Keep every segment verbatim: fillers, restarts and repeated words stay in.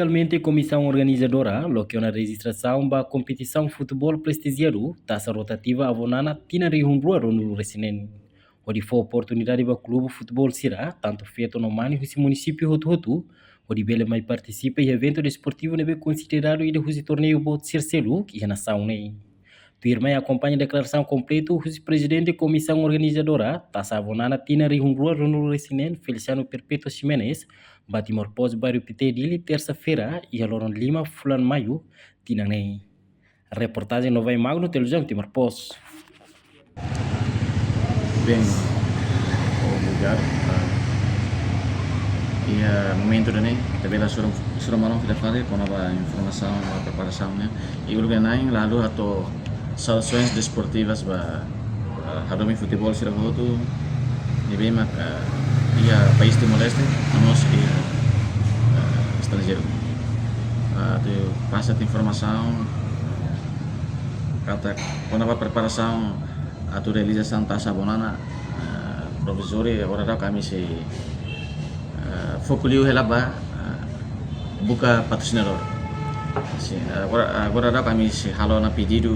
Finalmente, komisaun organizadora loke ona rejistrasaun ba kompetisaun futeból prestijiadu Taça Rotativa Avó Nana tinan rihun rua ruanulu-resin-neen, hodi fó oportunidade ba klube futeból sira, tantu feto no mane husi munisípiu hotu-hotu, hodi bele mai partisipa iha eventu desportivu ne'ebé konsideradu ida husi torneiu boot sira seluk iha nasaun ne'e. Tuirmai akompaña deklarasaun kompletu husi prezidente komisaun organizadora Taça Avó Nana tinan rihun rua ruanulu-resin-neen, Feliciano Perpétuo Ximenes, ba Timor Post, bairru Pité, Dili, tersa-feira, iha loron lima fulan Maiu tinan ne'e. Reportajen Novai Magno, Televizaun Timor Post. Bem, obrigadu. Ah, iha momentu ida-ne'e, ita bele hasoru, hasoru malu fila fali kona-ba informasaun ba preparasaun ne'e. I uluk nanain, halo atu saudasoens desportivas ba, ah, hadomi futeból sira hotu ne'ebé mak, ah, iha país Timor-Leste, no mós iha, ah, estranjeiru. Ah, atu pasa tiha informasaun katak kona-ba preparasaun atu realizasaun Taça Avó Nana, eh, provizóriu, agora daudaun ami sei, eh, foku liu hela ba, eh, buka patrosinadór. Sin, agora, agora daudaun ami sei halo ona pedidu,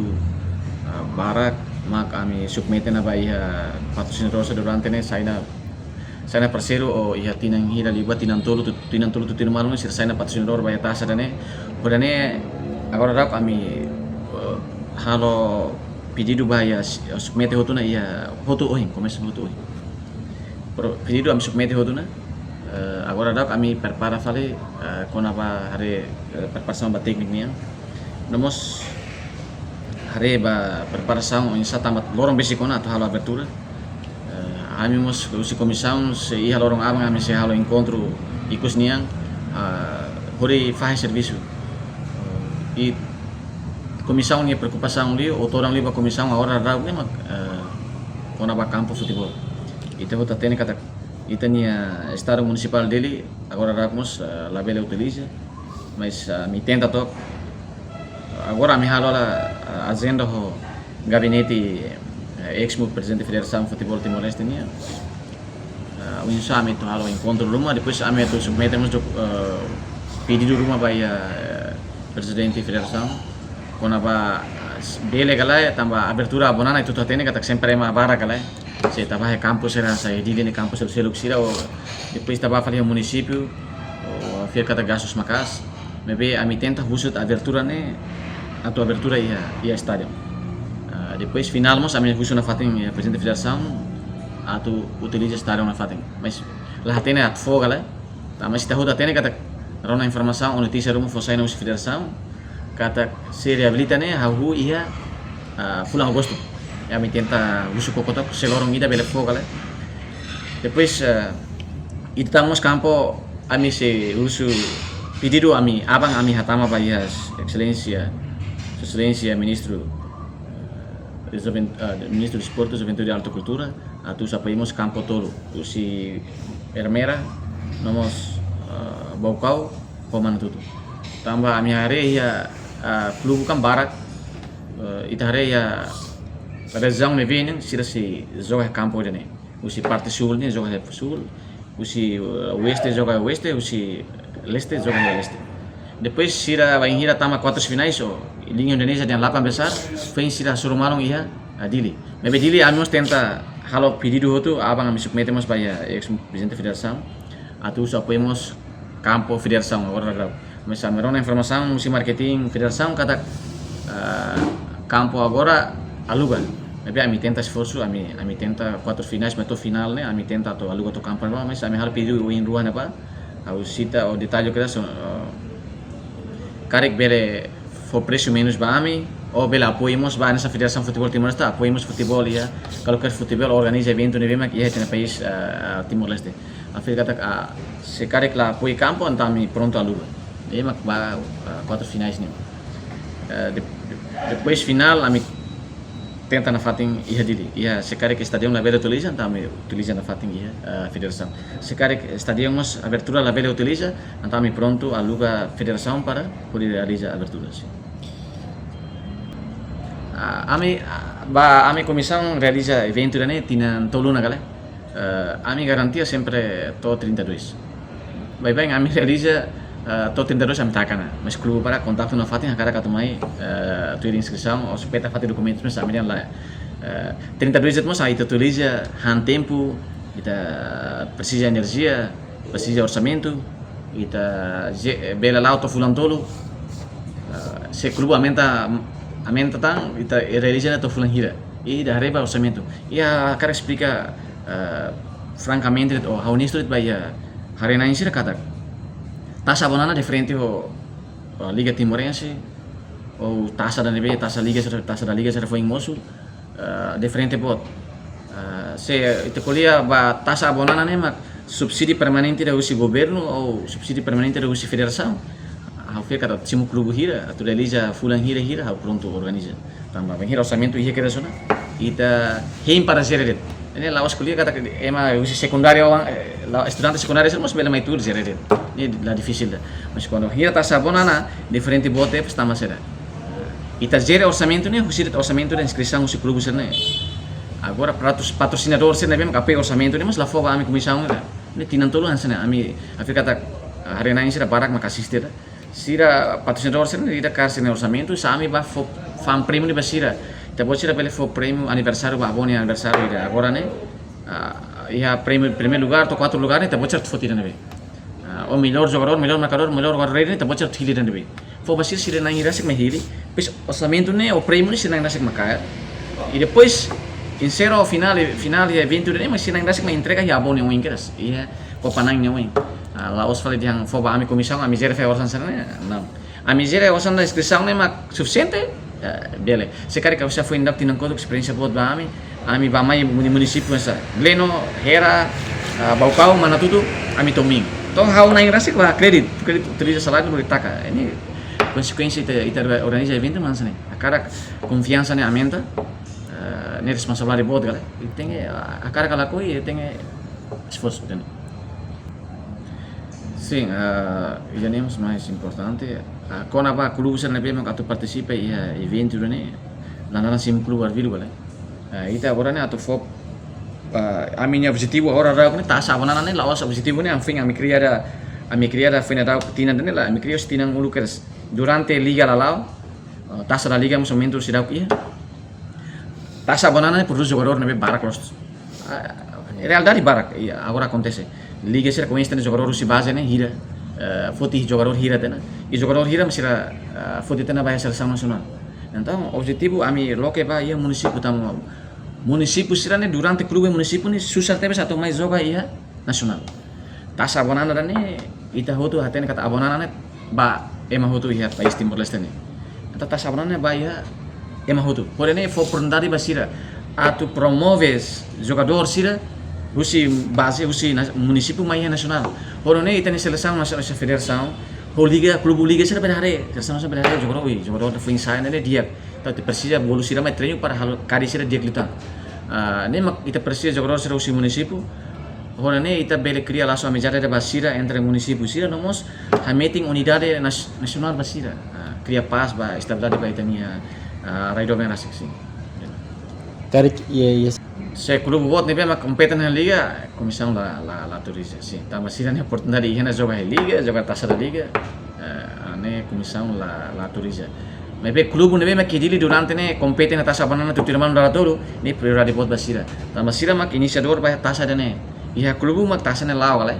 eh, barak, mak ami submete ona ba iha patrosinadór sira durante ne'e sai ona sai ona parseiru, ou iha tinan hira liubá, tinan tolu to'o, tinan tolu to'o tinan malu ne'e sira sai ona patrosinadór ba iha taça ida-ne'e. Hodi nune'e agora daudaun ami, eh, halo pedidu ba iha s-, submete hotu ona iha hotu ohin, komesa hotu ohin. Pro-, pedidu ami submete hotu ona, eh, agora daudaun ami prepara fali, eh, kona-ba haree, eh, preparasaun ba tékniku nian. No mós haree ba preparasaun oinsá tanba loron besik ona atu halo abertura. Eh, ami mós husi komisaun sei iha loron aban ami sei halo enkontru ikus nian, ah, hodi fahe servisu. Eh, i komisaun nia preokupasaun liu, ou todan liu ba komisaun agora daudaun ne'e mak, eh, kona-ba kampu futeból. Ita hotu hatene katak ita-nia estádiu munisipál Dili agora daudaun mós, eh, labele utiliza, mas, eh, ami tenta to'o agora ami halo hela, eh, ajenda ho gabinete, eh, eis prezidente Federasaun Futeból Timor-Leste nian. Eh, oinsá ami atu halo enkontru ruma, depois ami atu submete mós do-, eh, pedidu ruma ba iha, eh, prezidente federasaun. Kona-ba, eh, bele ka lae, tanba abertura Avó Nana ita hotu hatene katak sempre ema barak ka lae. Se ita bá iha kampu sira, sai Dili nia kampu sira seluk sira, ou depois ita bá fali iha munisípiu, ou fiar katak gastus maka'as. Maibé ami tenta husu abertura ne'e, atu abertura iha, iha estádiu. Ah, depois finál mós ami husu nafatin iha prezidente federasaun, atu utiliza estádiu nafatin. Mas la hatene atu fó ka lae. Tanba ita hotu hatene katak rona informasaun ou notísia ruma fó sai ona husi federasaun katak sei reabilita ne'e hahú iha, ah, fulan Agostu. I ami tenta husu koko took se loron ida bele fó ka lae. Depois, ah, ita mós kampu ami sei husu pedidu ami aban ami hatama ba iha Exelénsia, Exelénsia Ministru, eh, Juven-, eh, Ministru Desportu, Juventude i Alta Kultura, atu husu apoiu mós kampu tolu, husi Ermera, no mós, eh, Baucau, ho Manatuto. Tanba ami haree iha, eh, klube kan barak, eh, ita haree iha rejiaun ne'ebé nian sira sei joga iha kampu ida-ne'e. Husi parte súl nian joga iha súl, husi, eh, oeste joga iha oeste, husi leste joga iha leste. Depois sira bainhira tama kuartus finais ou liña Indonézia dehan lapan besar, foin sira hasoru malu iha, ah, Dili. Maibé Dili ami mós tenta halo pedidu hotu, aban ami submete mós ba iha eis prezidente federasaun, atu husu apoiu mós kampu federasaun agora daudaun. Mas ami rona informasaun husi marketing federasaun katak, ah, kampu agora aluga. Maibé ami tenta esforsu, ami, ami tenta kuartus finais, mas to'o finál ne'e, ami tenta atu aluga to'o kampu ne'ebá, mas ami halo pedidu ohin rua ne'ebá, ha'u sita ou detalle kedas, eh, karik bele fó presu menus ba ami, ou bele apoiu mós ba hanesan Federasaun Futeból Timor-Leste, apoiu mós futeból iha, kualkér futeból organiza eventu ne'ebé mak iha ita-nia país, eh, Timor-Leste. Ami fiar katak, ah, se karik la apoiu kampu, entaun ami prontu aluga. Ne'e mak ba, ah, kuartus finais ne'e. Eh, de-, de-, depois finál, ami tenta nafatin iha Dili. Iha se karik estádiu labele utiliza, entaun ami utiliza nafatin iha, eh, federasaun. Se karik estádiu mós abertura labele utiliza, entaun ami prontu aluga federasaun para hodi realiza abertura, sin. Ah, ami, ah, ba, ami komisaun realiza eventu ida-ne'e tinan tolu ona ka lae. Eh, ami garantia sempre to'o trinta e dois. Baibain ami realiza Eh, to'o trinta e dois ami taka ona. Mas klube barak kontaktu nafatin hakarak atu mai, eh, tuir inskrisaun, ou espeta fatin dokumentus, mas ami dehan lae. Eh, trinta e dois de'it mós ita utiliza han tempu, ita presiza enerjia, presiza orsamentu, ita je-, bele la'o to'o fulan tolu. Eh, se klube aumenta, aumenta tan, ita realiza ona to'o fulan hira. I ida haree ba orsamentu. I hakarak esplika, eh, frankamente, ou honestu ba iha haree-na'in sira katak Taça Abonana diferente ho, ho Liga Timorense, ou taça da N B, taça liga, sira, taça da liga, sira foin mosu, eh, diferente boot. Eh, se ita ko'alia ba Taça Abonana ne'e mak subsídiu permanente ida husi governu ou subsídiu permanente ida husi federasaun. Ha'u fiar katak simu klube hira, atu realiza fulan hira-hira, ha'u prontu organiza. Tanba bainhira orsamentu iha kedas ona, ita hein para jere de'it. Ne'e la'ós ko'alia katak ema husi sekundáriu, eh, la, estudante sekundáriu sira mós bele mai tuur jere de'it. Ne'e la difisil ida. Mas kuandu hira Taça Abonana, diferente boot, pas tama sira. Ita jere orsamentu ne'e, husi de'it orsamentu ida inskrisaun husi klube sira-ne'e. Agora patro-, patrosinadór sira ne'ebé mak apoia orsamentu ne'e, mas la fó ba ami komisaun ida. Ne'e tinan tolu hanesan ne'e, ami, ha'u fiar katak haree-na'in sira barak mak asiste ida. Sira patrosinadór sira ne'e ida kaer sira-nia orsamentu, se ami bá fó fa'an prémiu ne'e ba sira. Ita-boot sira bele fó prémiu aniversáriu ba avó nia aniversáriu ida agora ne'e. Ah, iha prémiu primeiru lugar to'o kuartu lugar ne'e, ita-boot sira atu foti ida ne'ebé. Ah, ou mellór jogadór, mellór markadór, mellór guarda-rede ne'e, ita-boot sira atu hili ida ne'ebé. Fó ba sira, sira na'in rasik mak hili. Depois orsamentu ne'e, ou prémiu ne'e, sira na'in rasik mak kaer. I depois, enserra ou finál, finál iha eventu ne'e, mas sira na'in rasik mak entrega iha avó nia oin kedas. Iha Kopa Na'in nia oin. Ah, la'ós fali dehan fó ba ami komisaun, ami jere fali osan sira-ne'e. Não. Ami jere osan da inskrisaun ne'e mak sufisiente, eh, bele. Se karik ha'u sá foin daudauk tinan kotuk esperiénsia boot ba ami, ami bá mai muni-, munisípiu hanesan Gleno, Hera, ah, Baucau, Manatuto, ami tomin. Entaun ha'u na'in rasik ba kréditu, kréditu utiliza saláriu hodi taka. Ne'e konsekuénsia ita, ita organiza eventu hanesan ne'e. Hakarak konfiansa ne'e aumenta, eh, ne'e responsabilidade boot ka lae. Ita tenke, ah, hakarak lakohi, ita tenke esforsu, ida-ne'e. Sin, ah, ida-ne'e mós mais importante. Ah, kona-ba klube sira ne'ebé mak atu partisipa iha eventu ida-ne'e, la nada simu klube arbiru ka lae. Ah, ita agora ne'e atu fó, ah, ami-nia objetivu agora daudauk ne'e, Taça Abonana ne'e, la'ós objetivu ne'e, anfin ami kria ida, ami kria ida foin daudauk tinan ida-ne'e lae, ami kria husi tinan uluk kedas. Durante liga la la'o, ah, Taça da Liga mós momentu seidauk iha. Taça Abonana ne'e prodús jogadór ne'ebé barak loos. Ah, realidade barak, i agora akontese. Liga sira koñese tiha ona jogadór husi baze ne'e hira, eh, foti jogadór hira tiha ona. I jogadór hira mak sira, eh, foti tiha ona ba iha selesaun nasionál. Entaun, objetivu ami loke ba iha munisípiu tanba munisípiu sira-ne'e durante klube munisípiu ne'e susar tebes atu mai joga iha nasionál. Taça Abonana ida-ne'e ita hotu hatene katak Abonana ne'e ba ema hotu iha país Timor-Leste ne'e. Entaun Taça Abonana ne'e ba iha ema hotu. Hodi nune'e fó oportunidade ba sira atu promove jogadór sira husi baze, husi na-, munisípiu mai iha nasionál. Hodi nune'e ita-nia selesaun nasionál, federasaun, ho liga, klube liga sira bele haree, selesaun nasionál bele haree jogadór, ui, jogadór ida foin sai ne'e di'ak. Entaun ita presiza bolu sira mai treinu para halo karir sira di'ak liután. Ah, ne'e mak ita presiza jogadór sira husi munisípiu. Hodi nune'e ita bele kria lasu amizade ida ba sira entre munisípiu sira no mós hametin unidade nas-, nasionál ba sira. Ah, kria pás ba estabilidade ba ita-nia, ah, rai doben rasik, sin. Karik, iha, iha. Se klube boot ne'ebé mak kompete iha liga, komisaun la, la, la autoriza, sin. Tanba sira-nia oportunidade iha ona joga iha liga, joga Taça da Liga. Eh, ne'e komisaun la, la autoriza. Maibé klube ne'ebé mak iha Dili durante ne'e kompete iha Taça Abonana tuir tinan barak tolu, ne'e prioridade boot ba sira. Tanba sira mak inisiadór ba taça ida-ne'e. Iha klube mak taça ne'e la'o ka lae.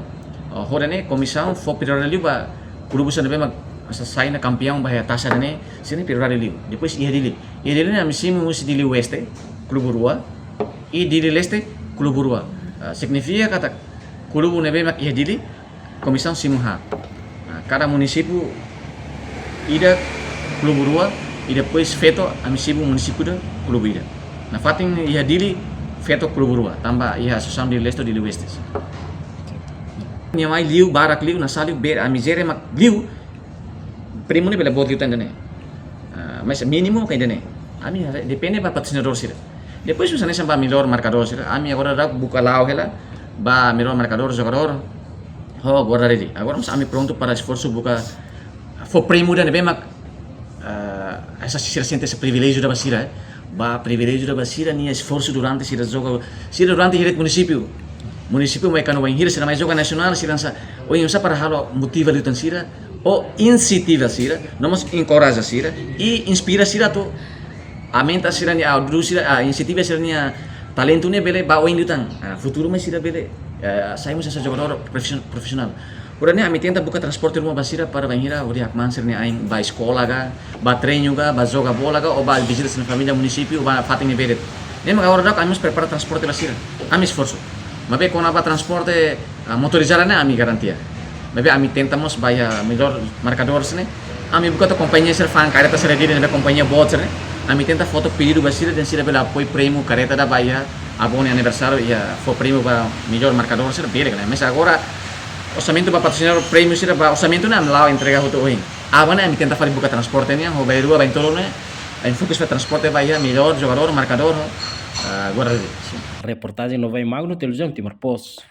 Oh, hodi nune'e komisaun fó prioridade liu ba klube sira ne'ebé mak hanesan sai ona kampeaun ba iha taça ida-ne'e, sira-ne'e prioridade liu. Depois iha Dili. Iha Dili ne'e ami simu husi Dili Oeste, klube rua. I Dili Leste, klube rua. Ah, signifika katak klube ne'ebé mak iha Dili, komisaun simu haat. Nah, kada munisípiu ida klube rua, i depois feto ami simu munisípiu ida klube ida. Nafatin iha Dili feto klube rua, tanba iha asosiasaun Dili Leste, Dili Oeste. Nia mai liu, barak liu, nasa liu, be, ami jere mak liu, prémiu ne'e bele boot liután ida-ne'e. Ah, mas mínimu ka ida-ne'e. Ami haree, depende ba patrosinadór sira. Depois mós hanesan ba mellór markadór sira. Ami agora daudauk buka la'o hela ba mellór markadór, jogadór, ho guarda-rede. Agora mós ami prontu para esforsu buka fó prémiu ida ne'ebé mak, ah, hanesan sira sente hanesan priviléjiu ida ba sira, eh. Ba priviléjiu ida ba sira-nia esforsu durante sira joga, sira durante iha de'it munisípiu. Munisípiu mai kanu bainhira sira mai joga nasionál, sira hanesan, oinsá para halo motiva liután sira, Ho insentiva sira, no mós enkoraja sira i inspira sira atu aumenta sira-nia, ah, dudu sira, ah, insentiva sira-nia talentu ne'e bele ba oin liután. Ah, futuru mai sira bele, eh, sai mós hanesan jogadór profision-, profisionál. Ora ne'e ami tenta buka transporte ruma ba sira para bainhira hodi hakmaan sira-nia ain ba eskola ka, ba treinu ka, ba joga bola ka, ou ba vizita sira-nia família munisípiu, ou ba fatin ne'ebé de'it. Ne'e mak agora daudauk ami mós prepara transporte ba sira. Ami esforsu. Maibé kona-ba transporte, ah, motorizada ne'e ami garantia. Maibé ami tenta mós ba iha mellór markadór sira-ne'e. Ami buka to'o kompañia sira fa'an kareta sira diri ne'ebé kompañia boot sira-ne'e. Ami tenta fó to'o pedidu ba sira dehan sira bele apoiu prémiu kareta ida ba iha avó nia aniversáriu, iha fó prémiu ba mellór markadór sira bele ka lae. Mas agora orsamentu ba patrosinadór prémiu sira ba orsamentu ne'e ami la'o entrega hotu ohin. Agora ne'e ami tenta fali buka transporte nian, ho bainrua baintolu ne'e, ami fokus fali transporte ba iha mellór jogadór, markadór, ah, agora. Reportajen Novai Magno, Televizaun Timor Post.